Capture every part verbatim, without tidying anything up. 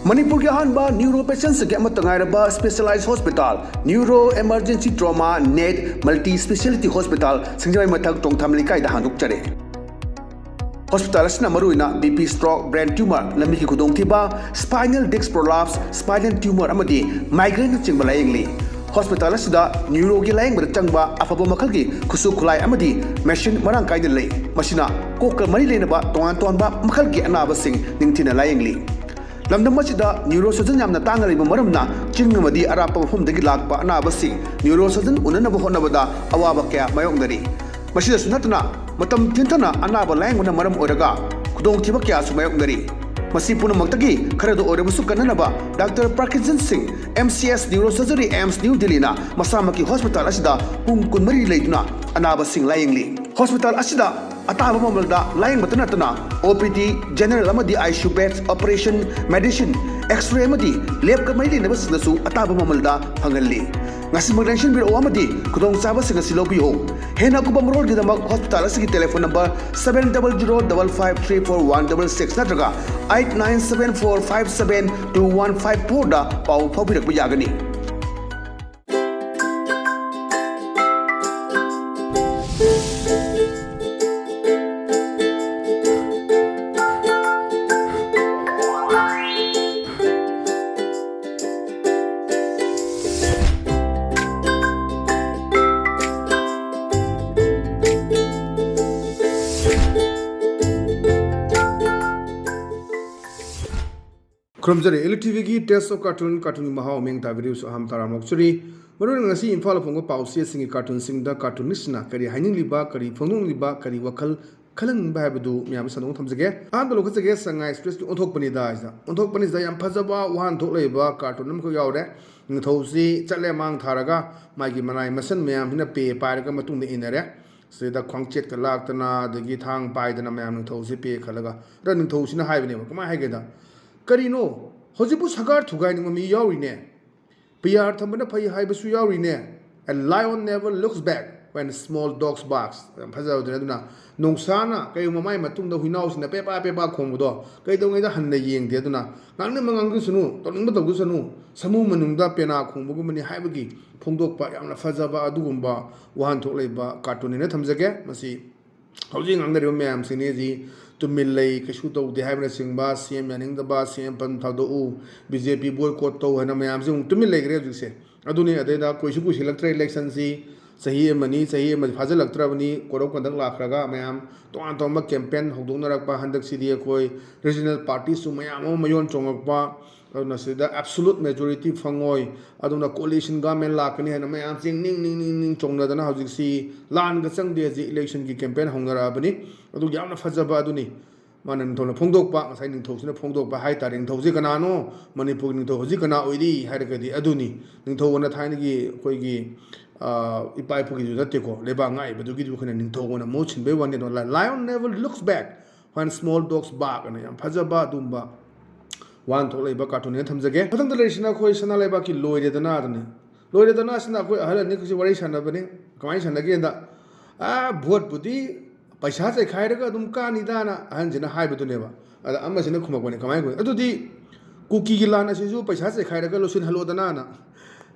ꯃꯅꯤꯄꯨꯔꯒꯤ ꯑꯍꯥꯟꯕ ꯅ꯭ꯌꯨꯔꯣ ꯄꯦꯁꯦꯟꯁꯤꯡꯒꯤ ꯑꯃꯠꯇ ꯉꯥꯏꯔꯕ specialised hospital, neuro emergency trauma ꯅꯦꯠ ꯃꯜꯇꯤ ꯁ꯭ꯄꯦꯁꯤꯌꯦꯂꯤꯇꯤ ꯍꯣꯁꯄꯤꯇꯥꯜ, ꯁꯤꯡꯖꯃꯩ ꯃꯊꯛ ꯇꯣꯡꯊꯥꯝ ꯂꯩꯀꯥꯏꯗ ꯍꯥꯡꯗꯣꯛꯆꯔꯦ꯫ ꯍꯣꯁꯄꯤꯇꯥꯜ ꯑꯁꯤꯅ ꯃꯔꯨꯑꯣꯏꯅ B P stroke, brain tumour, ꯂꯝꯕꯤꯒꯤ ꯈꯨꯗꯣꯡꯊꯤꯕ, spinal disc prolapse, spinal tumour ꯑꯃꯗꯤ ꯃꯥꯏꯒ꯭ꯔꯦꯟꯅꯆꯤꯡꯕ ꯂꯥꯌꯦꯡꯂꯤ꯫ ꯍꯣꯁꯄꯤꯇꯥꯜ ꯑꯁꯤꯗ ꯅ꯭ꯌꯨꯔꯣꯒꯤ ꯂꯥꯌꯦꯡꯕꯗ ꯆꯪꯕ ꯑꯐꯕ ꯃꯈꯜꯒꯤ ꯈꯨꯠꯁꯨ ꯈꯨꯠꯂꯥꯏ ꯑꯃꯗꯤ ꯃꯦꯁꯤꯟ ꯃꯔꯥꯡ ꯀꯥꯏꯅ ꯂꯩ꯫ ꯃꯁꯤꯅ ꯀꯣꯛꯀ ꯃꯔꯤ ꯂꯩꯅꯕ ꯇꯣꯉꯥꯟ ꯇꯣꯉꯥꯟꯕ ꯃꯈꯜꯒꯤ ꯑꯅꯥꯕꯁꯤꯡ ꯅꯤꯡꯊꯤꯅ ꯂꯥꯌꯦꯡꯂꯤ꯫ ꯂꯝꯗꯝ ꯑꯁꯤꯗ ꯅ꯭ꯌꯨꯔꯣ ꯁꯔꯖꯟ ꯌꯥꯝꯅ ꯇꯥꯡꯅ ꯂꯩꯕ ꯃꯔꯝꯅ ꯆꯤꯡ ꯑꯃꯗꯤ ꯑꯔꯥꯞꯄ ꯃꯐꯝꯗꯒꯤ ꯂꯥꯛꯄ ꯑꯅꯥꯕꯁꯤꯡ ꯅ꯭ꯌꯨꯔꯣ ꯁꯔꯖꯟ ꯎꯅꯅꯕ ꯍꯣꯠꯅꯕꯗ ꯑꯋꯥꯕ ꯀꯌꯥ ꯃꯥꯌꯣꯛꯅꯔꯤ꯫ ꯃꯁꯤꯗꯁꯨ ꯅꯠꯇꯅ ꯃꯇꯝ ꯊꯤꯟꯊꯅ ꯑꯅꯥꯕ ꯂꯥꯌꯦꯡꯕꯅ ꯃꯔꯝ ꯑꯣꯏꯔꯒ ꯈꯨꯗꯣꯡꯊꯤꯕ ꯀꯌꯥꯁꯨ ꯃꯥꯌꯣꯛꯅꯔꯤ꯫ ꯃꯁꯤ ꯄꯨꯝꯅꯃꯛꯇꯒꯤ ꯈꯔꯗ ꯑꯣꯏꯔꯕꯁꯨ ꯀꯟꯅꯅꯕ doctor ꯄ꯭ꯔꯀꯤꯟꯖꯟ Singh, M C S neuro surgery, AIIMS New ꯗꯤꯜꯂꯤꯅ ꯃꯁꯥꯃꯛꯀꯤ ꯍꯣꯁꯄꯤꯇꯥꯜ ꯑꯁꯤꯗ ꯄꯨꯡ ꯀꯨꯟꯃꯔꯤ ꯂꯩꯗꯨꯅ ꯑꯅꯥꯕꯁꯤꯡ ꯂꯥꯌꯦꯡꯂꯤ꯫ ꯍꯣꯁꯄꯤꯇꯥꯜ ꯑꯁꯤꯗ ꯑꯇꯥꯕ ꯃꯃꯜꯗ ꯂꯥꯌꯦꯡꯕꯇ ꯅꯠꯇꯅ ꯑꯣ ꯄꯤ ꯗꯤ, ꯖꯦꯅꯔꯦꯜ ꯑꯃꯗꯤ I C U beds, operation, medicine, X-ray ꯑꯃꯗꯤ ꯂꯦꯕꯀ ꯃꯔꯤ ꯂꯩꯅꯕꯁꯤꯡꯗꯁꯨ ꯑꯇꯥꯕ ꯃꯃꯜꯗ ꯐꯪꯍꯜꯂꯤ꯫ ꯉꯁꯤꯃꯛ ꯂꯦꯡꯁꯤꯟꯕꯤꯔꯛꯎ ꯑꯃꯗꯤ ꯈꯨꯗꯣꯡꯆꯥꯕꯁꯤꯡ ꯑꯁꯤ ꯂꯧꯕꯤꯌꯨ꯫ ꯍꯦꯟꯅ ꯑꯀꯨꯞꯄ ꯃꯔꯣꯜꯒꯤꯗꯃꯛ ꯍꯣꯁꯄꯤꯇꯥꯜ ꯑꯁꯤꯒꯤ telephone number seven double zero double five three four one double six ꯅꯠꯇ꯭ꯔꯒ eight nine seven four five seven two one five four ꯗ ꯄꯥꯎ ꯐꯥꯎꯕꯤꯔꯛꯄ ꯌꯥꯒꯅꯤ꯫ ꯈꯨꯔꯨꯝꯖꯔꯤ꯫ ꯑꯦꯜ ꯇꯤ ꯚꯤꯒꯤ Taste of Cartoon, ꯀꯥꯔꯇꯨꯟꯒꯤ ꯃꯍꯥꯎ ꯃꯤꯡ ꯇꯥꯕꯤꯔꯤꯕꯁꯨ ꯑꯍꯥꯟꯕ ꯇꯔꯥꯝꯅ ꯑꯣꯛꯆꯔꯤ꯫ ꯃꯔꯨꯑꯣꯏꯅ ꯉꯁꯤ ꯏꯝꯐꯥꯜ ꯐꯣꯡꯕ ꯄꯥꯎꯆꯦꯁꯤꯡꯒꯤ ꯀꯥꯔꯇꯨꯟꯁꯤꯡꯗ ꯀꯥꯔꯇꯨꯅꯤꯁꯁꯤꯡꯅ ꯀꯔꯤ ꯍꯥꯏꯅꯤꯡꯂꯤꯕ, ꯀꯔꯤ ꯐꯣꯡꯗꯣꯛꯅꯤꯡꯂꯤꯕ, ꯀꯔꯤ ꯋꯥꯈꯜ ꯈꯜꯍꯟꯅꯤꯡꯕ ꯍꯥꯏꯕꯗꯨ ꯃꯌꯥꯝꯗ ꯁꯟꯗꯣꯛꯅ ꯊꯝꯖꯒꯦ꯫ ꯑꯍꯥꯟꯕ ꯂꯧꯈꯠꯆꯒꯦ, ꯁꯉꯥꯏ ꯑꯦꯛꯁꯄ꯭ꯔꯦꯁꯀꯤ ꯑꯣꯟꯊꯣꯛꯄꯅꯤꯗ ꯍꯥꯏꯁꯤꯗ꯫ ꯑꯣꯟꯊꯣꯛꯄꯅꯤꯁꯤꯗ ꯌꯥꯝ ꯐꯖꯕ ꯋꯥꯍꯟꯊꯣꯛ ꯂꯩꯕ ꯀꯥꯔꯇꯨꯟ ꯑꯃꯈꯛ ꯌꯥꯎꯔꯦ꯫ ꯅꯤꯡꯊꯧꯁꯤ ꯆꯠꯂꯦ ꯃꯥꯡ ꯊꯥꯔꯒ, ꯃꯥꯒꯤ ꯃꯅꯥꯏ ꯃꯁꯟ ꯃꯌꯥꯝꯁꯤꯅ ꯄꯦ ꯄꯥꯏꯔꯒ ꯃꯇꯨꯡꯗ ꯏꯟꯅꯔꯦ꯫ ꯁꯤꯗ ꯈ꯭ꯋꯥꯡꯆꯦꯠꯀ ꯂꯥꯛꯇꯅ, ꯑꯗꯒꯤ ꯊꯥꯡ ꯄꯥꯏꯗꯅ ꯃꯌꯥꯝ ꯅꯤꯡꯊꯧꯁꯦ ꯄꯦ ꯈꯜꯂꯒ, ꯑꯗ ꯅꯤꯡꯊꯧꯁꯤꯅ ꯍꯥꯏꯕꯅꯦꯕ, ꯀꯃꯥꯏꯅ ꯍꯥꯏꯒꯦꯗ, "ꯀꯔꯤꯅꯣ, ꯍꯧꯖꯤꯛꯄꯨ ꯁꯔꯀꯥꯔ ꯊꯨꯒꯥꯏꯅꯤꯡꯕ ꯃꯤ ꯌꯥꯎꯔꯤꯅꯦ, ꯄꯤ ꯑꯥꯔ ꯊꯝꯕꯅ ꯐꯩ ꯍꯥꯏꯕꯁꯨ ꯌꯥꯎꯔꯤꯅꯦ, a lion never looks back, When small dogs barks, ꯌꯥꯝ ꯐꯖꯕꯗꯨꯅꯤ꯫ ꯑꯗꯨꯅ ꯅꯣꯡꯁꯥꯅ ꯀꯩꯒꯨꯝꯕ ꯃꯥꯏ ꯃꯇꯨꯡꯗ ꯍꯨꯏꯅꯥꯎꯁꯤꯅ ꯄꯦꯄꯥ ꯄꯦꯄꯥ ꯈꯣꯡꯕꯗꯣ ꯀꯩꯗꯧꯉꯩꯗ ꯍꯟꯅ ꯌꯦꯡꯗꯦ꯫ ꯑꯗꯨꯅ ꯉꯥꯡꯅꯤꯡꯕ ꯉꯥꯡꯖꯁꯅꯨ, ꯇꯧꯅꯤꯡꯕ ꯇꯧꯖꯁꯅꯨ, ꯁꯃꯨ ꯃꯅꯨꯡꯗ ꯄꯦꯅꯥ ꯈꯣꯡꯕꯒꯨꯝꯕꯅꯤ ꯍꯥꯏꯕꯒꯤ ꯐꯣꯡꯗꯣꯛꯄ ꯌꯥꯝꯅ ꯐꯖꯕ ꯑꯗꯨꯒꯨꯝꯕ ꯋꯥꯍꯟꯊꯣꯛ ꯂꯩꯕ ꯀꯥꯔꯇꯨꯟꯅꯦꯅ ꯊꯝꯖꯒꯦ꯫ ꯃꯁꯤ ꯍꯧꯖꯤꯛ ꯉꯥꯡꯅꯔꯤꯕ ꯃꯌꯥꯝꯁꯤꯅꯤ ꯍꯧꯖꯤꯛ ꯇꯨꯃꯤꯟ ꯂꯩ, ꯀꯩꯁꯨ ꯇꯧꯗꯦ ꯍꯥꯏꯕꯅꯆꯤꯡꯕ, ꯁꯤ ꯑꯦꯝ ꯌꯥꯅꯤꯡꯗꯕ, ꯁꯤ ꯑꯦꯝ ꯄꯟ ꯊꯥꯗꯣꯛꯎ, ꯕꯤ ꯖꯦ ꯄꯤ boycott ꯇꯧ ꯍꯥꯏꯅ ꯃꯌꯥꯝꯁꯤ ꯑꯃꯨꯛ ꯇꯨꯃꯤꯟ ꯂꯩꯈ꯭ꯔꯦ ꯍꯧꯖꯤꯛꯁꯦ꯫ ꯑꯗꯨꯅꯤ, ꯑꯗꯩꯗ ꯀꯨꯏꯁꯨ ꯀꯨꯏꯁꯤꯜꯂꯛꯇ꯭ꯔꯦ ꯏꯂꯦꯛꯁꯟꯁꯤ, ꯆꯍꯤ ꯑꯃꯅꯤ, ꯆꯍꯤ ꯑꯃ ꯐꯥꯖꯤꯜꯂꯛꯇ꯭ꯔꯕꯅꯤ, code of conduct ꯂꯥꯛꯈ꯭ꯔꯒ ꯃꯌꯥꯝ ꯇꯣꯉꯥꯟ ꯇꯣꯉꯥꯟꯕ campaign ꯍꯧꯗꯣꯛꯅꯔꯛꯄ, ꯍꯟꯗꯛꯁꯤꯗꯤ ꯑꯩꯈꯣꯏ regional parties ꯁꯨ ꯃꯌꯥꯝ ꯑꯃ ꯃꯌꯣꯟ ꯆꯣꯡꯉꯛꯄ, ꯑꯗꯨꯅ ꯁꯤꯗ absolute majority ꯐꯪꯉꯣꯏ, ꯑꯗꯨꯅ coalition government ꯂꯥꯛꯀꯅꯤ ꯍꯥꯏꯅ ꯃꯌꯥꯝꯁꯤ ꯅꯤꯡ ꯅꯤꯡ ꯅꯤꯡ ꯅꯤꯡ ꯆꯣꯡꯅꯗꯅ ꯍꯧꯖꯤꯛꯁꯤ ꯂꯥꯟꯒ ꯆꯪꯗꯦ, ꯍꯧꯖꯤꯛ election ꯒꯤ campaign ꯍꯧꯅꯔꯛꯑꯕꯅꯤ꯫ ꯑꯗꯨ ꯌꯥꯝꯅ ꯐꯖꯕ ꯑꯗꯨꯅꯤ꯫ ꯃꯥꯅ ꯅꯤꯡꯊꯧꯅ ꯐꯣꯡꯗꯣꯛꯄ, ꯉꯁꯥꯏ ꯅꯤꯡꯊꯧꯁꯤꯅ ꯐꯣꯡꯗꯣꯛꯄ ꯍꯥꯏ ꯇꯥꯔꯦ꯫ ꯅꯤꯡꯊꯧꯁꯤ ꯀꯅꯥꯅꯣ? ꯃꯅꯤꯄꯨꯔꯒꯤ ꯅꯤꯡꯊꯧ ꯍꯧꯖꯤꯛ ꯀꯅꯥ ꯑꯣꯏꯔꯤ ꯍꯥꯏꯔꯒꯗꯤ ꯑꯗꯨꯅꯤ꯫ ꯅꯤꯡꯊꯧ ꯑꯅ ꯊꯥꯏꯅꯒꯤ ꯑꯩꯈꯣꯏꯒꯤ, ꯑ, ꯏꯄꯥ ꯏꯄꯨꯒꯤꯗꯨ ꯅꯠꯇꯦꯀꯣ, ꯂꯩꯕꯥꯛ ꯉꯥꯛꯏꯕꯗꯨꯒꯤꯗꯨ ꯑꯩꯈꯣꯏꯅ ꯅꯤꯡꯊꯧ ꯑꯅ ꯃꯍꯨꯠ ꯁꯤꯟꯕꯩ ꯋꯥꯅꯤ꯫ ꯑꯗꯣ Lion never looks back when small dogs bark ꯑꯅ ꯌꯥꯝ ꯐꯖꯕ ꯑꯗꯨꯒꯨꯝꯕ ꯋꯥꯍꯟꯊꯣꯛ ꯂꯩꯕ ꯀꯥꯔꯇꯨꯟꯅꯦꯅ ꯊꯝꯖꯒꯦ꯫ ꯃꯊꯪꯗ ꯂꯩꯔꯤꯁꯤꯅ ꯑꯩꯈꯣꯏ ꯁꯅꯥ ꯂꯩꯕꯥꯛꯀꯤ ꯂꯣꯏꯔꯦꯗꯅ ꯑꯗꯨꯅꯤ꯫ ꯂꯣꯏꯔꯦꯗꯅ ꯑꯁꯤꯅ ꯑꯩꯈꯣꯏ ꯑꯍꯜ ꯑꯅꯤꯈꯛꯁꯤ ꯋꯥꯔꯤ ꯁꯥꯟꯅꯕꯅꯤ꯫ ꯀꯃꯥꯏꯅ ꯁꯥꯟꯅꯒꯦꯗ, "ꯑꯥ, ꯚꯣꯠꯄꯨꯗꯤ ꯄꯩꯁꯥ ꯆꯩꯈꯥꯏꯔꯒ ꯑꯗꯨꯝ ꯀꯥꯅꯤꯗꯥꯅ" ꯑꯍꯟꯁꯤꯅ ꯍꯥꯏꯕꯗꯨꯅꯦꯕ꯫ ꯑꯗ ꯑꯃꯁꯤꯅ ꯈꯨꯝꯃꯛꯄꯅꯤ, "ꯀꯃꯥꯏꯅ ꯈꯨꯝꯃꯤ? ꯑꯗꯨꯗꯤ ꯀꯨꯀꯤꯒꯤ ꯂꯥꯟ ꯑꯁꯤꯁꯨ ꯄꯩꯁꯥ ꯆꯩꯈꯥꯏꯔꯒ ꯂꯣꯏꯁꯤꯟꯍꯜꯂꯣꯗꯅꯥꯅ"꯫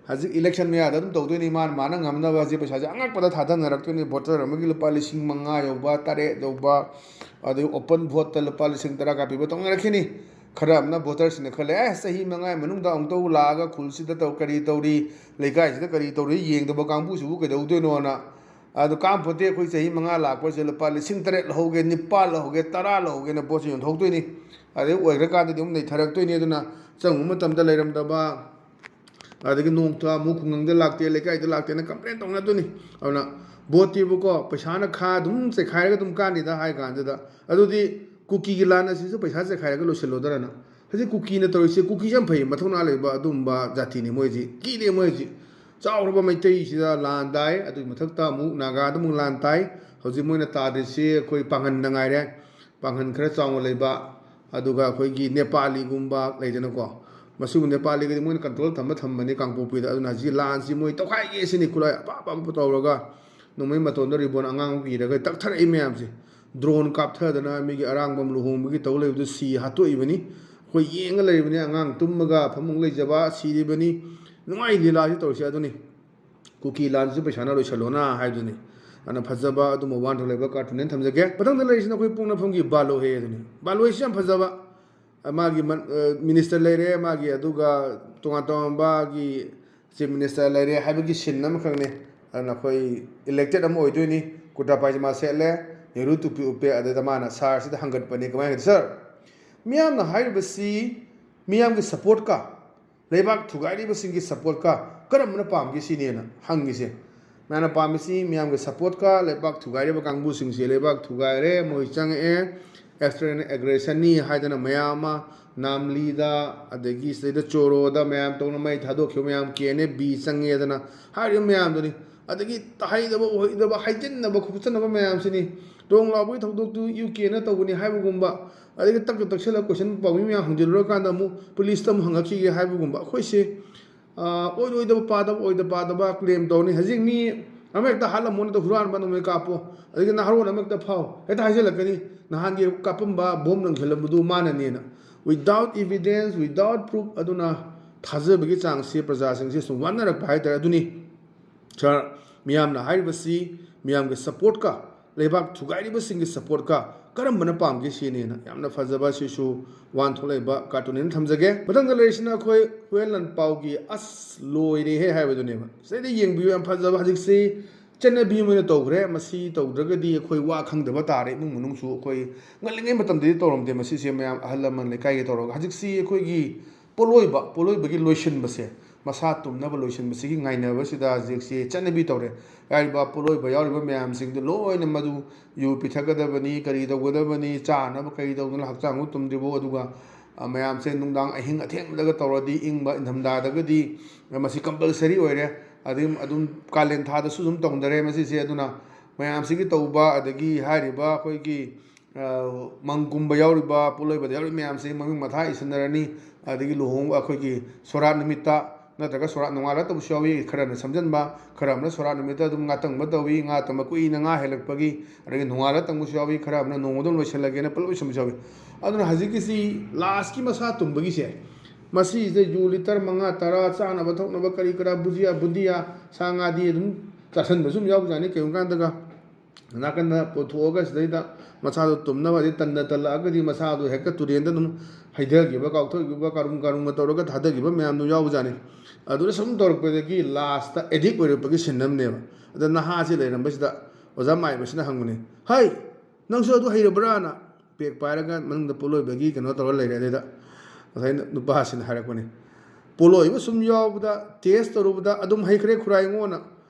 ꯍꯧꯖꯤꯛ election ꯃꯌꯥꯗ ꯑꯗꯨꯝ ꯇꯧꯗꯣꯏꯅꯤ, ꯃꯥꯅ, ꯃꯥꯅ ꯉꯝꯅꯕ꯫ ꯍꯧꯖꯤꯛ ꯄꯩꯁꯥꯁꯦ ꯑꯉꯛꯄꯗ ꯊꯥꯗꯅꯔꯛꯇꯣꯏꯅꯤ꯫ Voter ꯑꯃꯒꯤ ꯂꯨꯄꯥ ꯂꯤꯁꯤꯡ ꯃꯉꯥ ꯌꯧꯕ, ꯇꯔꯦꯠ ꯌꯧꯕ, ꯑꯗꯒꯤ open vote ꯇ ꯂꯨꯄꯥ ꯂꯤꯁꯤꯡ ꯇꯔꯥ ꯀꯥ ꯄꯤꯕ ꯇꯧꯅꯔꯛꯈꯤꯅꯤ꯫ ꯈꯔ ꯑꯃꯅ voter ꯁꯤꯡꯅ ꯈꯜꯂꯦ, "ꯑꯦ, ꯆꯍꯤ ꯃꯉꯥꯒꯤ ꯃꯅꯨꯡꯗ ꯑꯃꯨꯛꯇꯕꯨ ꯂꯥꯛꯑꯒ ꯈꯨꯜꯁꯤꯗ ꯇꯧ-, ꯀꯔꯤ ꯇꯧꯔꯤ, ꯂꯩꯀꯥꯏꯁꯤꯗ ꯀꯔꯤ ꯇꯧꯔꯤ ꯌꯦꯡꯗꯕ ꯀꯥꯡꯕꯨꯁꯤꯕꯨ ꯀꯩꯗꯧꯗꯣꯏꯅꯣꯅ"꯫ ꯑꯗꯨ ꯀꯥꯟꯄꯣꯠꯇꯦ, ꯑꯩꯈꯣꯏ ꯆꯍꯤ ꯃꯉꯥ ꯂꯥꯛꯄꯁꯦ ꯂꯨꯄꯥ ꯂꯤꯁꯤꯡ ꯇꯔꯦꯠ ꯂꯧꯍꯧꯒꯦ, ꯅꯤꯄꯥꯜ ꯂꯧꯍꯧꯒꯦ, ꯇꯔꯥ ꯂꯧꯍꯧꯒꯦꯅ ꯄꯣꯠꯁꯦ ꯌꯣꯟꯊꯣꯛꯇꯣꯏꯅꯤ꯫ ꯑꯗꯩ ꯑꯣꯏꯈ꯭ꯔꯀꯥꯟꯗꯗꯤ ꯑꯃꯨꯛ ꯅꯩꯊꯔꯛꯇꯣꯏꯅꯤ꯫ ꯑꯗꯨꯅ ꯆꯪꯉꯨꯕ ꯃꯇꯝꯗ ꯂꯩꯔꯝꯗꯕ, ꯑꯗꯒꯤ ꯅꯣꯡꯃꯇ ꯑꯃꯨꯛ ꯈꯨꯡꯒꯪꯗ ꯂꯥꯛꯇꯦ, ꯂꯩꯀꯥꯏꯗ ꯂꯥꯛꯇꯦꯅ complain ꯇꯧꯅꯗꯣꯏꯅꯤ꯫ ꯑꯗꯨꯅ vote ꯇꯤꯕꯨꯀꯣ ꯄꯩꯁꯥꯅ ꯈꯥ ꯑꯗꯨꯝ ꯆꯩꯈꯥꯏꯔꯒ ꯑꯗꯨꯝ ꯀꯥꯅꯤꯗ ꯍꯥꯏ ꯀꯥꯟꯗꯨꯗ, ꯑꯗꯨꯗꯤ ꯀꯨꯀꯤꯒꯤ ꯂꯥꯟ ꯑꯁꯤꯁꯨ ꯄꯩꯁꯥ ꯆꯩꯈꯥꯏꯔꯒ ꯂꯣꯏꯁꯤꯜꯂꯣꯗ꯭ꯔꯅ꯫ ꯍꯧꯖꯤꯛ ꯀꯨꯀꯤꯅ ꯇꯧꯔꯤꯁꯦ, ꯀꯨꯀꯤꯁꯦ ꯌꯥꯝ ꯐꯩ, ꯃꯊꯧꯅꯥ ꯂꯩꯕ ꯑꯗꯨꯒꯨꯝꯕ ꯖꯥꯇꯤꯅꯤ ꯃꯣꯏꯁꯤ꯫ ꯀꯤꯗꯦ ꯃꯣꯏꯁꯤ꯫ ꯆꯥꯎꯔꯕ ꯃꯩꯇꯩꯁꯤꯗ ꯂꯥꯟ ꯇꯥꯏ, ꯑꯗꯨꯒꯤ ꯃꯊꯛꯇ ꯑꯃꯨꯛ ꯅꯥꯒꯥꯗ ꯑꯃꯨꯛ ꯂꯥꯟ ꯇꯥꯏ꯫ ꯍꯧꯖꯤꯛ ꯃꯣꯏꯅ ꯇꯥꯗ꯭ꯔꯤꯁꯤ ꯑꯩꯈꯣꯏ ꯄꯥꯡꯒꯟꯗ ꯉꯥꯏꯔꯦ꯫ ꯄꯥꯡꯒꯟ ꯈꯔ ꯆꯥꯎꯅ ꯂꯩꯕ, ꯑꯗꯨꯒ ꯑꯩꯈꯣꯏꯒꯤ ꯅꯦꯄꯥꯂꯤꯒꯨꯝꯕ ꯂꯩꯗꯅꯀꯣ, ꯃꯁꯤꯕꯨ ꯅꯦꯄꯥꯂꯤꯒꯗꯤ ꯃꯣꯏꯅ control ꯊꯝꯕ ꯊꯝꯕꯅꯤ ꯀꯥꯡꯄꯣꯛꯄꯤꯗ꯫ ꯑꯗꯨꯅ ꯍꯧꯖꯤꯛ ꯂꯥꯟꯁꯤ ꯃꯣꯏ ꯇꯧꯈꯥꯏꯒꯦ ꯁꯤꯅꯤ, ꯈꯨꯠꯂꯥꯏ ꯑꯄꯥꯛ ꯑꯄꯥꯛꯄ ꯇꯧꯔꯒ꯫ ꯅꯣꯡꯃꯩ ꯃꯇꯣꯟꯗ ꯔꯤꯕꯣꯟ ꯑꯉꯥꯡꯕ ꯀꯤꯔꯒ ꯇꯛꯊꯔꯛꯏ ꯃꯌꯥꯝꯁꯦ꯫ ꯗ꯭ꯔꯣꯟ ꯀꯥꯞꯊꯗꯅ ꯃꯤꯒꯤ ꯑꯔꯥꯡꯕꯝ ꯂꯨꯍꯣꯡꯕꯒꯤ ꯇꯧ ꯂꯩꯕꯗꯨ ꯁꯤ ꯍꯥꯠꯇꯣꯛꯏꯕꯅꯤ꯫ ꯑꯩꯈꯣꯏ ꯌꯦꯡꯉ ꯂꯩꯔꯤꯕꯅꯤ, ꯑꯉꯥꯡ ꯇꯨꯝꯃꯒ ꯐꯃꯨꯡ ꯂꯩꯖꯕ ꯁꯤꯔꯤꯕꯅꯤ꯫ ꯅꯨꯡꯉꯥꯏ ꯂꯤꯂꯥꯁꯤ ꯇꯧꯔꯤꯁꯦ ꯑꯗꯨꯅꯤ꯫ ꯀꯨꯀꯤ ꯂꯥꯟꯁꯨ ꯄꯩꯁꯥꯅ ꯂꯣꯏꯁꯜꯂꯣꯅ ꯍꯥꯏꯗꯨꯅꯤ꯫ ꯑꯗꯨꯅ ꯐꯖꯕ ꯑꯗꯨꯝꯕ ꯋꯥꯟ ꯊꯣꯛꯂꯛꯏꯕ ꯀꯥꯔꯇꯨꯟ ꯑꯃ ꯊꯝꯖꯒꯦ꯫ ꯃꯊꯪꯗ ꯂꯩꯔꯤꯁꯤꯅ ꯑꯩꯈꯣꯏ ꯄꯣꯛꯅꯐꯝꯒꯤ ꯕꯥꯂꯣꯍꯦ ꯑꯗꯨꯅꯤ꯫ ꯕꯥꯂꯣꯍꯦꯁꯤ ꯌꯥꯝ ꯐꯖꯕ꯫ ꯃꯥꯒꯤ ꯃꯤꯅꯤꯁꯇꯔ ꯂꯩꯔꯦ, ꯃꯥꯒꯤ ꯑꯗꯨꯒ ꯇꯣꯉꯥꯟ ꯇꯣꯉꯥꯟꯕꯒꯤ ꯆꯤꯐ ꯃꯤꯅꯤꯁꯇꯔ ꯂꯩꯔꯦ ꯍꯥꯏꯕꯒꯤ ꯁꯤꯟ ꯑꯃꯈꯛꯅꯦ꯫ ꯑꯗꯨꯅ ꯑꯩꯈꯣꯏ ꯏꯂꯦꯛꯇꯦꯠ ꯑꯃ ꯑꯣꯏꯗꯣꯏꯅꯤ꯫ ꯀꯨꯔꯇꯥ ꯄꯥꯏꯖꯃꯥ ꯁꯦꯠꯂꯦ, ꯅꯦꯍꯔꯨ ꯇꯨꯄꯤ ꯎꯞꯄꯦ, ꯑꯗꯨꯗ ꯃꯥꯅ ꯁꯥꯔꯁꯤꯗ ꯍꯪꯒꯠꯄꯅꯤ꯫ ꯀꯃꯥꯏꯅ ꯍꯪꯒꯠ, "ꯁꯥꯔ, ꯃꯤꯌꯥꯝꯅ ꯍꯥꯏꯔꯤꯕꯁꯤ ꯃꯤꯌꯥꯝꯒꯤ ꯁꯄꯣꯔꯠꯀ ꯂꯩꯕꯥꯛ ꯊꯨꯒꯥꯏꯔꯤꯕꯁꯤꯡꯒꯤ ꯁꯄꯣꯔꯠꯀ ꯀꯔꯝꯕꯅ ꯄꯥꯝꯒꯦ ꯁꯤꯅꯦꯅ ꯍꯪꯉꯤꯁꯦ꯫ ꯃꯌꯥꯝꯅ ꯄꯥꯝꯃꯤꯁꯤ ꯃꯤꯌꯥꯝꯒꯤ ꯁꯄꯣꯔꯠꯀ ꯂꯩꯕꯥꯛ ꯊꯨꯒꯥꯏꯔꯤꯕ ꯀꯥꯡꯕꯨꯁꯤꯡꯁꯦ꯫ ꯂꯩꯕꯥꯛ ꯊꯨꯒꯥꯏꯔꯦ, ꯃꯣꯏ ꯆꯪꯉꯛꯑꯦ, ꯑꯦꯛꯁꯇꯔꯅꯦꯜ ꯑꯦꯒ꯭ꯔꯦꯁꯟꯅꯤ ꯍꯥꯏꯗꯅ ꯃꯌꯥꯝ ꯑꯃ ꯅꯥꯝꯂꯤꯗ, ꯑꯗꯒꯤ ꯁꯤꯗꯩꯗ ꯆꯣꯔꯣꯗ ꯃꯌꯥꯝ ꯇꯧꯅ ꯃꯩ ꯊꯥꯗꯣꯛꯈꯤꯕ ꯃꯌꯥꯝ, ꯀꯦ ꯑꯦꯟ ꯑꯦ ꯕꯤ ꯆꯪꯉꯦꯗꯅ ꯍꯥꯏꯔꯤꯕ ꯃꯌꯥꯝꯗꯨꯅꯤ꯫ ꯑꯗꯒꯤ ꯇꯥꯍꯩꯗꯕ ꯎꯍꯩꯗꯕ ꯍꯥꯏꯖꯤꯟꯅꯕ ꯈꯣꯠꯆꯟꯅꯕ ꯃꯌꯥꯝꯁꯤꯅꯤ꯫ ꯇꯣꯡ ꯂꯥꯎꯕꯒꯤ ꯊꯧꯗꯣꯛꯇꯨ ꯌꯨ ꯀꯦꯅ ꯇꯧꯕꯅꯤ ꯍꯥꯏꯕꯒꯨꯝꯕ, ꯑꯗꯒꯤ ꯇꯛꯇ ꯇꯛꯁꯤꯜꯂꯒ ꯀꯣꯏꯁꯟ ꯄꯥꯎꯃꯤ ꯃꯌꯥꯝ ꯍꯪꯖꯤꯜꯂꯨꯔꯀꯥꯟꯗ ꯑꯃꯨꯛ ꯄꯨꯂꯤꯁꯇ ꯑꯃꯨꯛ ꯍꯪꯉꯛꯈꯤꯒꯦ ꯍꯥꯏꯕꯒꯨꯝꯕ꯫ ꯑꯩꯈꯣꯏꯁꯦ ꯑꯣꯏꯗ ꯑꯣꯏꯗꯕ ꯄꯥꯗꯕ, ꯑꯣꯏꯗ ꯄꯥꯗꯕ ꯀ꯭ꯂꯦꯝ ꯇꯧꯅꯤ꯫ ꯍꯧꯖꯤꯛ ꯃꯤ ꯑꯃ ꯍꯦꯛꯇ ꯍꯥꯠꯂꯝꯃꯣ, ꯅꯠꯇ꯭ꯔ ꯍꯨꯔꯥꯟꯕ ꯅꯣꯡꯃꯩ ꯀꯥꯞꯄꯣ, ꯑꯗꯒꯤ ꯅꯍꯥꯔꯣꯟ ꯑꯃ ꯍꯦꯛꯇ ꯐꯥꯎ, ꯍꯦꯛꯇ ꯍꯥꯏꯖꯤꯜꯂꯛꯀꯅꯤ꯫ ꯅꯍꯥꯟꯒꯤ ꯀꯥꯞꯄꯝꯕ bomb ꯂꯪꯁꯤꯜꯂꯝꯕꯗꯨ ꯃꯥꯅꯅꯦꯅ꯫ Without evidence, without proof, ꯑꯗꯨꯅ ꯊꯥꯖꯕꯒꯤ ꯆꯥꯡꯁꯤ ꯄ꯭ꯔꯖꯥꯁꯤꯡꯁꯤ ꯁꯨꯝ ꯋꯥꯅꯔꯛꯄ ꯍꯥꯏꯇꯥꯔꯦ꯫ ꯑꯗꯨꯅꯤ ꯁꯥꯔ, ꯃꯤꯌꯥꯝꯅ ꯍꯥꯏꯔꯤꯕꯁꯤ ꯃꯤꯌꯥꯝꯒꯤ ꯁꯄꯣꯔꯠꯀ ꯂꯩꯕꯥꯛ ꯊꯨꯒꯥꯏꯔꯤꯕꯁꯤꯡꯒꯤ ꯁꯄꯣꯔꯠꯀ ꯀꯔꯝꯕꯅ ꯄꯥꯝꯒꯦ ꯁꯤꯅꯦꯅ꯫ ꯌꯥꯝꯅ ꯐꯖꯕ, ꯁꯤꯁꯨ ꯋꯥꯟ ꯊꯣꯛꯂꯛꯏꯕ ꯀꯥꯔꯇꯨꯟ ꯑꯃ ꯊꯝꯖꯒꯦ꯫ ꯃꯊꯪꯗ ꯂꯩꯔꯤꯁꯤꯅ ꯑꯩꯈꯣꯏ ꯍꯨꯌꯦꯟ ꯂꯥꯟꯄꯥꯎꯒꯤ "ꯑꯁ ꯂꯣꯏꯔꯦꯍꯦ" ꯍꯥꯏꯕꯗꯨꯅꯦꯕ꯫ ꯁꯤꯗꯩꯗ ꯌꯦꯡꯕꯤꯌꯨ, ꯌꯥꯝ ꯐꯖꯕ꯫ ꯍꯧꯖꯤꯛꯁꯤ ꯆꯠꯅꯕꯤ ꯑꯃ ꯑꯣꯏꯅ ꯇꯧꯈ꯭ꯔꯦ꯫ ꯃꯁꯤ ꯇꯧꯗ꯭ꯔꯒꯗꯤ ꯑꯩꯈꯣꯏ ꯋꯥ ꯈꯪꯗꯕ ꯇꯥꯔꯦ꯫ ꯏꯃꯨꯡ ꯃꯅꯨꯡꯁꯨ ꯑꯩꯈꯣꯏ ꯉꯜꯂꯤꯉꯩ ꯃꯇꯝꯗꯗꯤ ꯇꯧꯔꯝꯗꯦ ꯃꯁꯤꯁꯦ, ꯃꯌꯥꯝ ꯑꯍꯜ ꯂꯃꯟ ꯂꯩꯀꯥꯏꯒꯤ ꯇꯧꯔꯒ꯫ ꯍꯧꯖꯤꯛꯁꯤ ꯑꯩꯈꯣꯏꯒꯤ ꯄꯣꯠꯂꯣꯏꯕ, ꯄꯣꯠꯂꯣꯏꯕꯒꯤ ꯂꯣꯏꯁꯤꯟꯕꯁꯦ, ꯃꯁꯥ ꯇꯨꯝꯅꯕ ꯂꯣꯏꯁꯤꯟꯕꯁꯤꯒꯤ ꯉꯥꯏꯅꯕꯁꯤꯗ ꯍꯧꯖꯤꯛꯁꯤ ꯆꯠꯅꯕꯤ ꯇꯧꯔꯦ꯫ ꯍꯥꯏꯔꯤꯕ ꯄꯣꯠꯂꯣꯏꯕ ꯌꯥꯎꯔꯤꯕ ꯃꯌꯥꯝꯁꯤꯡꯗꯨ ꯂꯣꯏꯅ ꯃꯗꯨ ꯌꯨ ꯄꯤꯊꯛꯀꯗꯕꯅꯤ, ꯀꯔꯤ ꯇꯧꯒꯗꯕꯅꯤ, ꯆꯥꯅꯕ ꯀꯔꯤ ꯇꯧꯗꯅ ꯍꯛꯆꯥꯡꯗꯨ ꯇꯨꯝꯗ꯭ꯔꯤꯕꯣ, ꯑꯗꯨꯒ, ꯑ, ꯃꯌꯥꯝꯁꯦ ꯅꯨꯡꯗꯥꯡ ꯑꯍꯤꯡ ꯑꯊꯦꯡꯕꯗꯒ ꯇꯧꯔꯗꯤ ꯏꯪꯕ ꯏꯪꯊꯝꯊꯥꯗꯒꯗꯤ ꯃꯁꯤ ꯀꯝꯄꯜꯁꯔꯤ ꯑꯣꯏꯔꯦ꯫ ꯑꯗꯨꯝ, ꯑꯗꯨꯝ ꯀꯥꯂꯦꯟ ꯊꯥꯗꯁꯨ ꯑꯗꯨꯝ ꯇꯧꯅꯔꯦ ꯃꯁꯤꯁꯦ꯫ ꯑꯗꯨꯅ ꯃꯌꯥꯝꯁꯤꯒꯤ ꯇꯧꯕ, ꯑꯗꯒꯤ ꯍꯥꯏꯔꯤꯕ ꯑꯩꯈꯣꯏꯒꯤ ꯑ, ꯃꯪꯒꯨꯝꯕ ꯌꯥꯎꯔꯤꯕ, ꯄꯣꯠꯂꯣꯏꯕꯗ ꯌꯥꯎꯔꯤꯕ ꯃꯌꯥꯝꯁꯤ ꯃꯃꯤꯡ ꯃꯊꯥ ꯏꯁꯤꯟꯅꯔꯅꯤ꯫ ꯑꯗꯒꯤ ꯂꯨꯍꯣꯡꯕ, ꯑꯩꯈꯣꯏꯒꯤ ꯁꯣꯔꯥꯠ ꯅꯨꯃꯤꯠꯇ ꯅꯠꯇ꯭ꯔꯒ ꯁꯣꯔꯥꯠ ꯅꯣꯡꯉꯥꯜꯂ ꯇꯧꯕꯁꯨ ꯌꯥꯎꯏ꯫ ꯈꯔꯅ ꯁꯝꯖꯟꯕ, ꯈꯔ ꯑꯃꯅ ꯁꯣꯔꯥꯠ ꯅꯨꯃꯤꯠꯇ ꯑꯗꯨꯝ ꯉꯥ ꯇꯪꯕ ꯇꯧꯏ, ꯉꯥ ꯇꯪꯕ ꯀꯨꯏꯅ ꯉꯥ ꯍꯦꯜꯂꯛꯄꯒꯤ, ꯑꯗꯒꯤ ꯅꯣꯡꯉꯥꯜꯂ ꯇꯪꯕꯁꯨ ꯌꯥꯎꯏ꯫ ꯈꯔ ꯑꯃꯅ ꯅꯣꯡꯃ ꯑꯗꯨꯝ ꯂꯣꯏꯁꯤꯜꯂꯒꯦꯅ ꯄꯨꯂꯞ ꯂꯣꯏꯁꯤꯟꯕꯁꯨ ꯌꯥꯎꯏ꯫ ꯑꯗꯨꯅ ꯍꯧꯖꯤꯛꯀꯤꯁꯤ ꯂꯥꯁꯀꯤ ꯃꯁꯥ ꯇꯨꯝꯕꯒꯤꯁꯦ, ꯃꯁꯤꯁꯤꯗ ꯌꯨ ꯂꯤꯇꯔ ꯃꯉꯥ ꯇꯔꯥ, ꯆꯥꯅꯕ ꯊꯛꯅꯕ ꯀꯔꯤ ꯀꯔꯥ, ꯕꯨꯖꯤꯌꯥ ꯕꯨꯟꯗꯤꯌꯥ, ꯁꯥ ꯉꯥꯗꯤ ꯑꯗꯨꯝ ꯆꯥꯁꯟꯕꯁꯨ ꯑꯗꯨꯝ ꯌꯥꯎꯕꯖꯥꯠꯅꯤ ꯀꯩꯒꯨꯝꯕ ꯀꯥꯟꯗꯒ꯫ ꯅꯥꯀꯟꯗ ꯄꯨꯊꯣꯛꯑꯒ ꯁꯤꯗꯩꯗ ꯃꯁꯥꯗꯣ ꯇꯨꯝꯅꯕ, ꯑꯗꯩ ꯇꯟꯗ ꯇꯜꯂꯛꯑꯒꯗꯤ ꯃꯁꯥꯗꯣ ꯍꯦꯛꯇ ꯇꯨꯔꯦꯟꯗ ꯑꯗꯨꯝ ꯍꯩꯊꯈꯤꯕ, ꯀꯥꯎꯊꯈꯤꯕ, ꯀꯥꯔꯨꯝ ꯀꯥꯔꯨꯝꯒ ꯇꯧꯔꯒ ꯊꯥꯗꯈꯤꯕ ꯃꯌꯥꯝꯗꯨ ꯌꯥꯎꯕꯖꯥꯠꯅꯤ꯫ ꯑꯗꯨꯅ ꯁꯨꯝ ꯇꯧꯔꯛꯄꯗꯒꯤ ꯂꯥꯁꯇ ꯑꯦꯗꯤꯛ ꯑꯣꯏꯔꯛꯄꯒꯤ ꯁꯤꯟ ꯑꯃꯅꯦꯕ꯫ ꯑꯗ ꯅꯍꯥꯁꯤ ꯂꯩꯔꯝꯕꯁꯤꯗ ꯑꯣꯖꯥ ꯃꯥꯏꯕꯁꯤꯅ ꯍꯪꯕꯅꯤ, "ꯍꯩ, ꯅꯪꯁꯨ ꯑꯗꯨ ꯍꯩꯔꯕ꯭ꯔꯥꯅ?" ꯄꯦꯛ ꯄꯥꯏꯔꯒ ꯃꯅꯨꯡꯗ ꯄꯣꯠꯂꯣꯏꯕꯒꯤ ꯀꯩꯅꯣ ꯇꯧꯔ ꯂꯩꯔꯦ꯫ ꯑꯗꯩꯗ ꯉꯁꯥꯏ ꯅꯨꯄꯥꯁꯤꯅ ꯍꯥꯏꯔꯛꯄꯅꯤ, "ꯄꯣꯠꯂꯣꯏꯕ ꯁꯨꯝ ꯌꯥꯎꯕꯗ, ꯇꯦꯁ ꯇꯧꯔꯨꯕꯗ ꯑꯗꯨꯝ ꯍꯩꯈ꯭ꯔꯦ ꯈꯨꯔꯥꯏꯉꯣꯅ꯫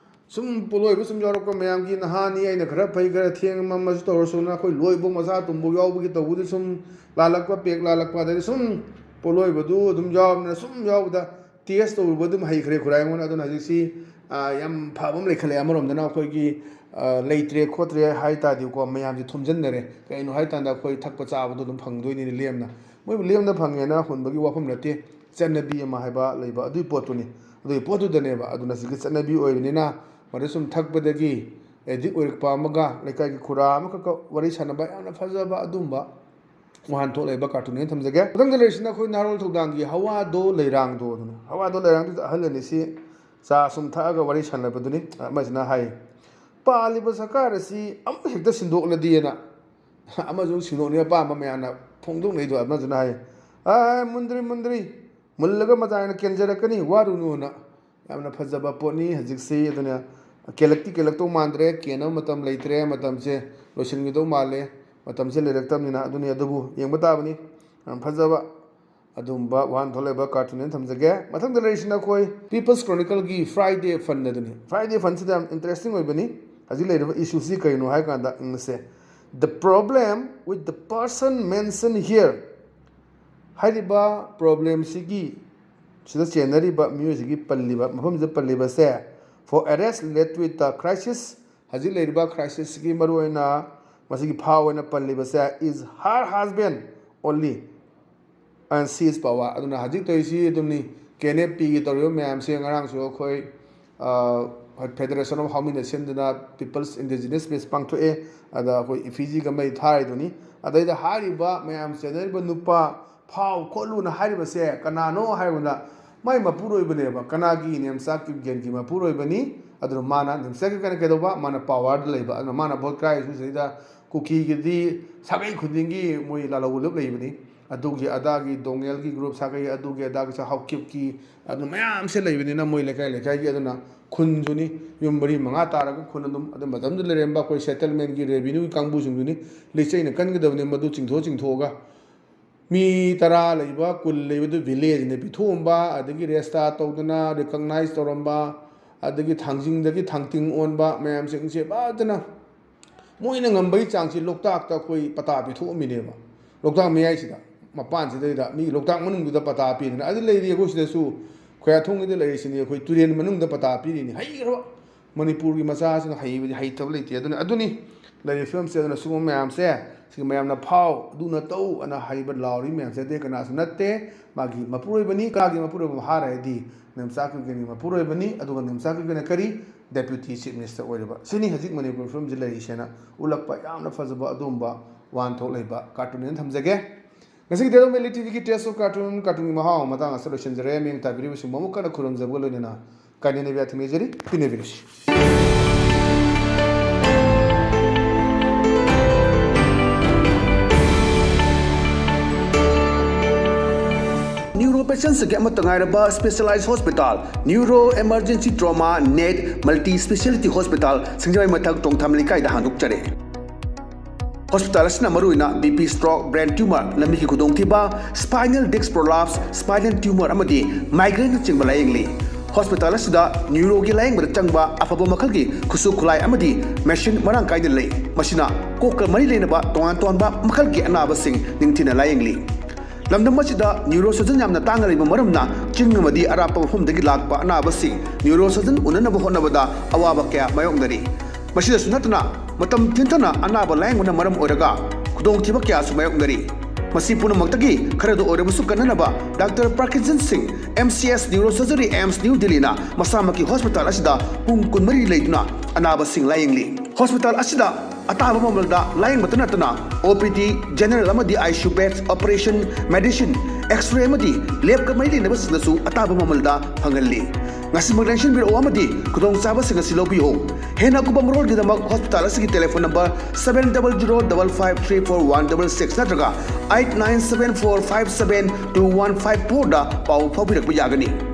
ꯁꯨꯝ ꯄꯣꯠꯂꯣꯏꯕ ꯁꯨꯝ ꯌꯥꯎꯔꯛꯄ ꯃꯌꯥꯝꯒꯤ ꯅꯍꯥꯅꯤ, ꯑꯩꯅ ꯈꯔ ꯐꯩ, ꯈꯔ ꯊꯦꯡ ꯃꯝꯃꯁꯨ ꯇꯧꯔꯁꯨꯅ ꯑꯩꯈꯣꯏ ꯂꯣꯏꯕ ꯃꯆꯥ ꯇꯨꯝꯕ ꯌꯥꯎꯕꯒꯤ ꯇꯧꯕꯗꯤ ꯁꯨꯝ ꯂꯥꯜꯂꯛꯄ, ꯄꯦꯛ ꯂꯥꯜꯂꯛꯄ, ꯑꯗꯩꯗꯤ ꯁꯨꯝ ꯄꯣꯠꯂꯣꯏꯕꯗꯨ ꯑꯗꯨꯝ ꯌꯥꯎꯕꯅꯤꯅ ꯁꯨꯝ ꯌꯥꯎꯕꯗ ꯇꯦꯁ ꯇꯧꯔꯨꯕ ꯑꯗꯨꯝ ꯍꯩꯈ꯭ꯔꯦ ꯈꯨꯔꯥꯏꯉꯣꯅ꯫ ꯑꯗꯨꯅ ꯍꯧꯖꯤꯛꯁꯤ, ꯑ, ꯌꯥꯝ ꯐꯕ ꯑꯃ ꯂꯩꯈꯠꯂꯛꯑꯦ꯫ ꯑꯃꯔꯣꯝꯗꯅ ꯑꯩꯈꯣꯏꯒꯤ, ꯑ, ꯂꯩꯇ꯭ꯔꯦ ꯈꯣꯠꯇ꯭ꯔꯦ ꯍꯥꯏ ꯇꯥꯔꯗꯤꯀꯣ, ꯃꯌꯥꯝꯁꯦ ꯊꯨꯝꯖꯤꯟꯅꯔꯦ꯫ ꯀꯩꯅꯣ ꯍꯥꯏ ꯀꯥꯟꯗ ꯑꯩꯈꯣꯏ ꯊꯛꯄ ꯆꯥꯕꯗꯣ ꯑꯗꯨꯝ ꯐꯪꯗꯣꯏꯅꯤꯅꯦ ꯂꯦꯝꯅ꯫ ꯃꯣꯏꯕꯨ ꯂꯦꯝꯅ ꯐꯪꯉꯦꯅ ꯍꯨꯟꯕꯒꯤ ꯋꯥꯐꯝ ꯅꯠꯇꯦ꯫ ꯆꯠꯅꯕꯤ ꯑꯃ ꯍꯥꯏꯕ ꯂꯩꯕ ꯑꯗꯨꯒꯤ ꯄꯣꯠꯇꯨꯅꯤ꯫ ꯑꯗꯨꯒꯤ ꯄꯣꯠꯇꯨꯗꯅꯦꯕ꯫ ꯑꯗꯨꯅ ꯍꯧꯖꯤꯛꯀꯤ ꯆꯠꯅꯕꯤ ꯑꯣꯏꯕꯅꯤꯅ ꯃꯗꯨ ꯁꯨꯝ ꯊꯛꯄꯗꯒꯤ ꯑꯦꯗꯤꯛ ꯑꯣꯏꯔꯛꯄ ꯑꯃꯒ ꯂꯩꯀꯥꯏꯒꯤ ꯈꯨꯔꯥ ꯑꯃꯈꯛꯀ ꯋꯥꯔꯤ ꯁꯥꯟꯅꯕ ꯌꯥꯝꯅ ꯐꯖꯕ ꯑꯗꯨꯝꯕ ꯋꯥꯍꯟꯊꯣꯛ ꯂꯩꯕ ꯀꯥꯔꯇꯨꯟ ꯑꯣꯏꯅ ꯊꯝꯖꯒꯦ꯫ ꯃꯊꯪꯗ ꯂꯩꯔꯤꯁꯤꯅ ꯑꯩꯈꯣꯏ ꯅꯍꯥꯔꯣꯜ ꯊꯧꯗꯥꯡꯒꯤ ꯍꯋꯥꯗꯣ ꯂꯩꯔꯥꯡꯗꯣ ꯑꯗꯨꯅ꯫ ꯍꯋꯥꯗꯣ ꯂꯩꯔꯥꯡꯗꯨꯗ ꯑꯍꯜ ꯑꯅꯤꯁꯤ ꯆꯥ ꯁꯨꯝ ꯊꯛꯑꯒ ꯋꯥꯔꯤ ꯁꯥꯟꯅꯕꯗꯨꯅꯤ꯫ ꯑꯃꯁꯤꯅ ꯍꯥꯏ, "ꯄꯥꯜꯂꯤꯕ ꯁꯔꯀꯥꯔ ꯑꯁꯤ ꯑꯃꯨꯛ ꯍꯦꯛꯇ ꯁꯤꯟꯗꯣꯛꯂꯗꯤꯑꯅ ꯑꯃꯁꯨ ꯁꯤꯟꯗꯣꯛꯅꯤꯡꯕ ꯑꯄꯥꯝꯕ ꯃꯌꯥꯝꯅ ꯐꯣꯡꯗꯣꯛꯅꯩꯗꯣ ꯑꯃꯗꯨꯅ ꯍꯥꯏ, "ꯑ, ꯃꯨꯟꯗ꯭ꯔꯤ, ꯃꯨꯟꯗ꯭ꯔꯤ, ꯃꯨꯜꯂꯒ ꯃꯇꯥꯏꯅ ꯀꯦꯟꯖꯔꯛꯀꯅꯤ, ꯋꯥꯔꯨꯅꯨꯅ"꯫ ꯌꯥꯝꯅ ꯐꯖꯕ ꯄꯣꯠꯅꯤ꯫ ꯍꯧꯖꯤꯛꯁꯤ ꯑꯗꯨꯅ ꯀꯦꯜꯂꯛꯇꯤ ꯀꯦꯜꯂꯛꯇꯧ ꯃꯥꯟꯗ꯭ꯔꯦ, ꯀꯦꯟꯅꯕ ꯃꯇꯝ ꯂꯩꯇ꯭ꯔꯦ, ꯃꯇꯝꯁꯦ ꯂꯣꯏꯁꯤꯟꯒꯗꯧ ꯃꯥꯜꯂꯦ, ꯃꯇꯝꯁꯦ ꯂꯩꯔꯛꯇꯕꯅꯤꯅ꯫ ꯑꯗꯨꯅꯤ, ꯑꯗꯨꯕꯨ ꯌꯦꯡꯕ ꯇꯥꯕꯅꯤ꯫ ꯌꯥꯝ ꯐꯖꯕ ꯑꯗꯨꯝꯕ ꯋꯥꯍꯟꯊꯣꯛ ꯂꯩꯕ ꯀꯥꯔꯇꯨꯟ ꯑꯃ ꯊꯝꯖꯒꯦ꯫ ꯃꯊꯪꯗ ꯂꯩꯔꯤꯁꯤꯅ ꯑꯩꯈꯣꯏ People's Chronicleꯒꯤ Friday Fun ꯑꯗꯨꯅꯤ꯫ Friday Funꯁꯤꯗ ꯌꯥꯝ interesting ꯑꯣꯏꯕꯅꯤ꯫ ꯍꯧꯖꯤꯛ ꯂꯩꯔꯤꯕ issueꯁꯤ ꯀꯔꯤꯅꯣ ꯍꯥꯏ ꯀꯥꯟꯗ, ꯌꯦꯡꯁꯦ, "The problem with the person mentioned here", ꯍꯥꯏꯔꯤꯕ problemꯁꯤꯒꯤ, ꯁꯤꯗ ꯆꯦꯟꯅꯔꯤꯕ ꯃꯤꯑꯣꯏꯁꯤꯒꯤ ꯄꯜꯂꯤꯕ, ꯃꯐꯝꯁꯤꯗ ꯄꯜꯂꯤꯕꯁꯦ, "for arrest led with the crisis", ꯍꯧꯖꯤꯛ ꯂꯩꯔꯤꯕ crisisꯀꯤ ꯃꯔꯨꯑꯣꯏꯅ ꯃꯁꯤꯒꯤ ꯐꯥꯎ ꯑꯣꯏꯅ ꯄꯜꯂꯤꯕꯁꯦ, "is her husband only and she is power"꯫ ꯑꯗꯨꯅ ꯍꯧꯖꯤꯛ ꯇꯧꯔꯤꯁꯤ ꯑꯗꯨꯝꯅꯤ, ꯀꯦ ꯑꯦꯟ ꯑꯦꯐ ꯄꯤꯒꯤ ꯇꯧꯔꯤꯕ ꯃꯌꯥꯝꯁꯦ ꯉꯔꯥꯡꯁꯨ ꯑꯩꯈꯣꯏ Federation of Hawmiꯟꯅ ꯁꯤꯟꯗꯨꯅ People's Indigenous Fest ꯄꯥꯡꯊꯣꯛꯑꯦ꯫ ꯑꯗ ꯑꯩꯈꯣꯏ ꯏꯐꯤꯖꯤꯒ ꯃꯩ ꯊꯥꯔꯤꯗꯨꯅꯤ꯫ ꯑꯗꯩꯗ ꯍꯥꯏꯔꯤꯕ ꯃꯌꯥꯝ ꯆꯦꯟꯅꯔꯤꯕ ꯅꯨꯄꯥ ꯐꯥꯎ ꯈꯣꯠꯂꯨꯅ ꯍꯥꯏꯔꯤꯕꯁꯦ ꯀꯅꯥꯅꯣ ꯍꯥꯏꯕꯗ ꯃꯥꯏ ꯃꯄꯨꯔꯣꯏꯕꯅꯦꯕ, ꯀꯅꯥꯒꯤ? ꯅꯦꯝꯆꯥ ꯀꯤꯞꯒꯦꯟꯒꯤ ꯃꯄꯨꯔꯣꯏꯕꯅꯤ꯫ ꯑꯗꯨꯅ ꯃꯥꯅ, ꯅꯦꯝꯆꯥ ꯀꯤꯞꯒꯦꯟꯅ ꯀꯩꯗꯧꯕ? ꯃꯥꯅ ꯄꯋꯥꯔꯗ ꯂꯩꯕ꯫ ꯑꯗꯨꯅ ꯃꯥꯅ ꯚꯣꯠ ꯀꯥꯏꯔꯤꯁꯨ ꯁꯤꯗꯩꯗ ꯀꯨꯀꯤꯒꯤꯗꯤ ꯁꯥꯒꯩ ꯈꯨꯗꯤꯡꯒꯤ ꯃꯣꯏ ꯂꯥꯜꯍꯧꯕ ꯂꯨꯞ ꯂꯩꯕꯅꯤ꯫ ꯑꯗꯨꯒꯤ ꯑꯗꯥꯒꯤ ꯗꯣꯉꯦꯜꯒꯤ ꯒ꯭ꯔꯨꯞ ꯁꯥꯒꯩ, ꯑꯗꯨꯒꯤ ꯑꯗꯥꯒꯤ ꯍꯥꯎꯀꯤꯞꯀꯤ, ꯑꯗꯨ ꯃꯌꯥꯝꯁꯦ ꯂꯩꯕꯅꯤꯅ ꯃꯣꯏ ꯂꯩꯀꯥꯏ ꯂꯩꯀꯥꯏꯒꯤ꯫ ꯑꯗꯨꯅ ꯈꯨꯟꯁꯨꯅꯤ, ꯌꯨꯝ ꯃꯔꯤ ꯃꯉꯥ ꯇꯥꯔꯒ ꯈꯨꯟ ꯑꯗꯨꯝ, ꯑꯗꯨ ꯃꯇꯝꯗꯨꯗ ꯂꯩꯔꯝꯕ ꯑꯩꯈꯣꯏ ꯁꯦꯇꯜꯃꯦꯟꯒꯤ ꯔꯦꯚꯤꯅ꯭ꯌꯨꯒꯤ ꯀꯥꯡꯕꯨꯁꯤꯡꯗꯨꯅꯤ꯫ ꯂꯤꯆꯩꯅ ꯀꯟꯒꯗꯕꯅꯤ ꯃꯗꯨ ꯆꯤꯡꯊꯣꯛ ꯆꯤꯡꯊꯣꯛꯑꯒ꯫ ꯃꯤ ꯇꯔꯥ ꯂꯩꯕ, ꯀꯨꯟ ꯂꯩꯕꯗꯨ ꯚꯤꯂꯦꯖꯅ ꯄꯤꯊꯣꯛꯑꯝꯕ, ꯑꯗꯒꯤ ꯔꯦꯁꯇꯥ ꯇꯧꯗꯅ ꯔꯤꯀꯛꯅꯥꯏꯁ ꯇꯧꯔꯝꯕ, ꯑꯗꯒꯤ ꯊꯥꯡꯖꯤꯡꯗꯒꯤ ꯊꯥꯡꯇꯤꯡ ꯑꯣꯟꯕ ꯃꯌꯥꯝꯁꯤꯡꯁꯦ ꯐꯖꯅ ꯃꯣꯏꯅ ꯉꯝꯕꯒꯤ ꯆꯥꯡꯁꯤ ꯂꯣꯛꯇꯥꯛꯇ ꯑꯩꯈꯣꯏ ꯄꯇꯥ ꯄꯤꯊꯣꯛꯑꯝꯃꯤꯅꯦꯕ꯫ ꯂꯣꯛꯇꯥꯛ ꯃꯌꯥꯏꯁꯤꯗ, ꯃꯄꯥꯟꯁꯤꯗꯩꯗ ꯃꯤ ꯂꯣꯛꯇꯥꯛ ꯃꯅꯨꯡꯗꯨꯗ ꯄꯇꯥ ꯄꯤꯗꯅ ꯑꯗꯨ ꯂꯩꯔꯤ꯫ ꯑꯩꯈꯣꯏ ꯁꯤꯗꯁꯨ ꯈꯣꯌꯥꯊꯣꯡꯒꯤꯗ ꯂꯩꯔꯤꯁꯤꯅꯤ, ꯑꯩꯈꯣꯏ ꯇꯨꯔꯦꯟ ꯃꯅꯨꯡꯗ ꯄꯇꯥ ꯄꯤꯔꯤꯅꯤ꯫ ꯍꯩꯈ꯭ꯔꯕ ꯃꯅꯤꯄꯨꯔꯒꯤ ꯃꯆꯥꯁꯤꯡꯅ ꯍꯩꯕꯗꯤ ꯍꯩꯇꯕ ꯂꯩꯇꯦ꯫ ꯑꯗꯨꯅ, ꯑꯗꯨꯅꯤ ꯂꯩꯔꯤꯕ ꯐꯤꯕꯝꯁꯦ꯫ ꯑꯗꯨꯅ ꯁꯤꯒꯨꯝꯕ ꯃꯌꯥꯝꯁꯦ, ꯁꯤꯒꯤ ꯃꯌꯥꯝꯅ ꯐꯥꯎ, ꯑꯗꯨꯅ ꯇꯧ ꯑꯅ ꯍꯥꯏꯕ ꯂꯥꯎꯔꯤ ꯃꯌꯥꯝꯁꯦ ꯑꯇꯩ ꯀꯅꯥꯁꯨ ꯅꯠꯇꯦ꯫ ꯃꯥꯒꯤ ꯃꯄꯨꯔꯣꯏꯕꯅꯤ꯫ ꯀꯅꯥꯒꯤ ꯃꯄꯨꯔꯣꯏꯕ ꯍꯥꯏꯔꯗꯤ ꯅꯦꯝꯆꯥ ꯀꯤꯞꯒꯦꯟꯒꯤ ꯃꯄꯨꯔꯣꯏꯕꯅꯤ꯫ ꯑꯗꯨꯒ ꯅꯦꯝꯆꯥ ꯀꯤꯞꯒꯦꯟꯅ ꯀꯔꯤ? Deputy Chief Minister ꯑꯣꯏꯔꯤꯕ꯫ ꯁꯤꯅꯤ ꯍꯧꯖꯤꯛ ꯃꯅꯤꯄꯨꯔ ꯐꯤꯕꯝꯁꯤ ꯂꯩꯔꯤꯁꯦꯅ ꯎꯠꯂꯛꯄ ꯌꯥꯝꯅ ꯐꯖꯕ ꯑꯗꯨꯒꯨꯝꯕ ꯋꯥꯍꯟꯊꯣꯛ ꯂꯩꯕ ꯀꯥꯔꯇꯨꯟ ꯑꯅ ꯊꯝꯖꯒꯦ꯫ ꯉꯁꯤꯒꯤ Dead of Melody ꯇꯤꯚꯤꯒꯤ Taste of Cartoon, ꯀꯥꯔꯇꯨꯟꯒꯤ ꯃꯍꯥꯎ ꯃꯇꯥꯡ ꯑꯁꯤꯗ ꯂꯣꯏꯁꯤꯟꯖꯔꯦ꯫ ꯃꯤꯠꯌꯦꯡ ꯇꯥꯕꯤꯔꯤꯕꯁꯤꯡꯕꯨ ꯑꯃꯨꯛ ꯍꯟꯅ ꯈꯨꯔꯨꯝꯖꯕꯒ ꯂꯣꯏꯅꯅ ꯀꯥꯏꯅꯅꯕ ꯌꯥꯊꯪ ꯅꯤꯖꯔꯤ꯫ ꯄꯤꯅꯕꯤꯔꯁꯤ꯫ Neuro patients ꯀꯤ ꯑꯃꯠꯇ ꯉꯥꯏꯔꯕ specialized hospital, Neuro Emergency Trauma Net Multi Speciality Hospital, ꯁꯤꯡꯖꯃꯩ ꯃꯊꯛ ꯇꯣꯡꯊꯥꯝ ꯂꯩꯀꯥꯏꯗ ꯍꯥꯡꯗꯣꯛꯆꯔꯦ꯫ ꯍꯣꯁꯄꯤꯇꯥꯜ ꯑꯁꯤꯅ ꯃꯔꯨꯑꯣꯏꯅ B P stroke, brain tumor, ꯂꯝꯕꯤꯒꯤ ꯈꯨꯗꯣꯡꯊꯤꯕ, spinal disc prolapse, spinal tumor ꯑꯃꯗꯤ migraine ꯅꯆꯤꯡꯕ ꯂꯥꯌꯦꯡꯂꯤ꯫ ꯍꯣꯁꯄꯤꯇꯥꯜ ꯑꯁꯤꯗ ꯅ꯭ꯌꯨꯔꯣꯒꯤ ꯂꯥꯌꯦꯡꯕꯗ ꯆꯪꯕ ꯑꯐꯕ ꯃꯈꯜꯒꯤ ꯈꯨꯠꯁꯨ ꯈꯨꯠꯂꯥꯏ ꯑꯃꯗꯤ ꯃꯦꯁꯤꯟ ꯃꯔꯥꯡ ꯀꯥꯏꯅ ꯂꯩ꯫ ꯃꯁꯤꯅ ꯀꯣꯛꯀ ꯃꯔꯤ ꯂꯩꯅꯕ ꯇꯣꯉꯥꯟ ꯇꯣꯉꯥꯟꯕ ꯃꯈꯜꯒꯤ ꯑꯅꯥꯕꯁꯤꯡ ꯅꯤꯡꯊꯤꯅ ꯂꯥꯌꯦꯡꯂꯤ꯫ ꯂꯝꯗꯝ ꯑꯁꯤꯗ ꯅ꯭ꯌꯨꯔꯣ ꯁꯔꯖꯟ ꯌꯥꯝꯅ ꯇꯥꯡꯅ ꯂꯩꯕ ꯃꯔꯝꯅ ꯆꯤꯡ ꯑꯃꯗꯤ ꯑꯔꯥꯞꯄ ꯃꯐꯝꯗꯒꯤ ꯂꯥꯛꯄ ꯑꯅꯥꯕꯁꯤꯡ ꯅ꯭ꯌꯨꯔꯣ ꯁꯔꯖꯟ ꯎꯅꯅꯕ ꯍꯣꯠꯅꯕꯗ ꯑꯋꯥꯕ ꯀꯌꯥ ꯃꯥꯌꯣꯛꯅꯔꯤ꯫ ꯃꯁꯤꯗꯁꯨ ꯅꯠꯇꯅ ꯃꯇꯝ ꯊꯦꯡꯊꯅ ꯑꯅꯥꯕ ꯂꯥꯌꯦꯡꯕꯅ ꯃꯔꯝ ꯑꯣꯏꯔꯒ ꯈꯨꯗꯣꯡꯊꯤꯕ ꯀꯌꯥꯁꯨ ꯃꯥꯌꯣꯛꯅꯔꯤ꯫ ꯃꯁꯤ ꯄꯨꯝꯅꯃꯛꯇꯒꯤ ꯈꯔꯗ ꯑꯣꯏꯔꯕꯁꯨ ꯀꯟꯅꯅꯕ doctor ꯄ꯭ꯔꯀꯤꯟꯁꯟ Singh, M C S neuro surgery, AIIMS New ꯗꯤꯜꯂꯤꯅ ꯃꯁꯥꯃꯛꯀꯤ ꯍꯣꯁꯄꯤꯇꯥꯜ ꯑꯁꯤꯗ ꯄꯨꯡ ꯀꯨꯟꯃꯔꯤ ꯂꯩꯗꯨꯅ ꯑꯅꯥꯕꯁꯤꯡ ꯂꯥꯌꯦꯡꯂꯤ꯫ ꯍꯣꯁꯄꯤꯇꯥꯜ ꯑꯁꯤꯗ ꯑꯇꯥꯕ ꯃꯃꯜꯗ ꯂꯥꯌꯦꯡꯕꯇ ꯅꯠꯇꯅ ꯑꯣ ꯄꯤ ꯗꯤ, ꯖꯦꯅꯔꯦꯜ ꯑꯃꯗꯤ I C U bed, operation, medicine, X-ray ꯑꯃꯗꯤ ꯂꯦꯕꯀ ꯃꯔꯤ ꯂꯩꯅꯕꯁꯤꯡꯗꯁꯨ ꯑꯇꯥꯕ ꯃꯃꯜꯗ ꯐꯪꯍꯜꯂꯤ꯫ ꯉꯁꯤꯃꯛ ꯂꯦꯡꯁꯤꯟꯕꯤꯔꯛꯎ ꯑꯃꯗꯤ ꯈꯨꯗꯣꯡꯆꯥꯕꯁꯤꯡ ꯑꯁꯤ ꯂꯧꯕꯤꯌꯨ꯫ ꯍꯦꯟꯅ ꯑꯀꯨꯞꯄ ꯃꯔꯣꯜꯒꯤꯗꯃꯛ ꯍꯣꯁꯄꯤꯇꯥꯜ ꯑꯁꯤꯒꯤ telephone number seven double zero double five three four one double six ꯅꯠꯇ꯭ꯔꯒ eight nine seven four five seven two one five fourꯗ ꯄꯥꯎ ꯐꯥꯎꯕꯤꯔꯛꯄ ꯌꯥꯒꯅꯤ꯫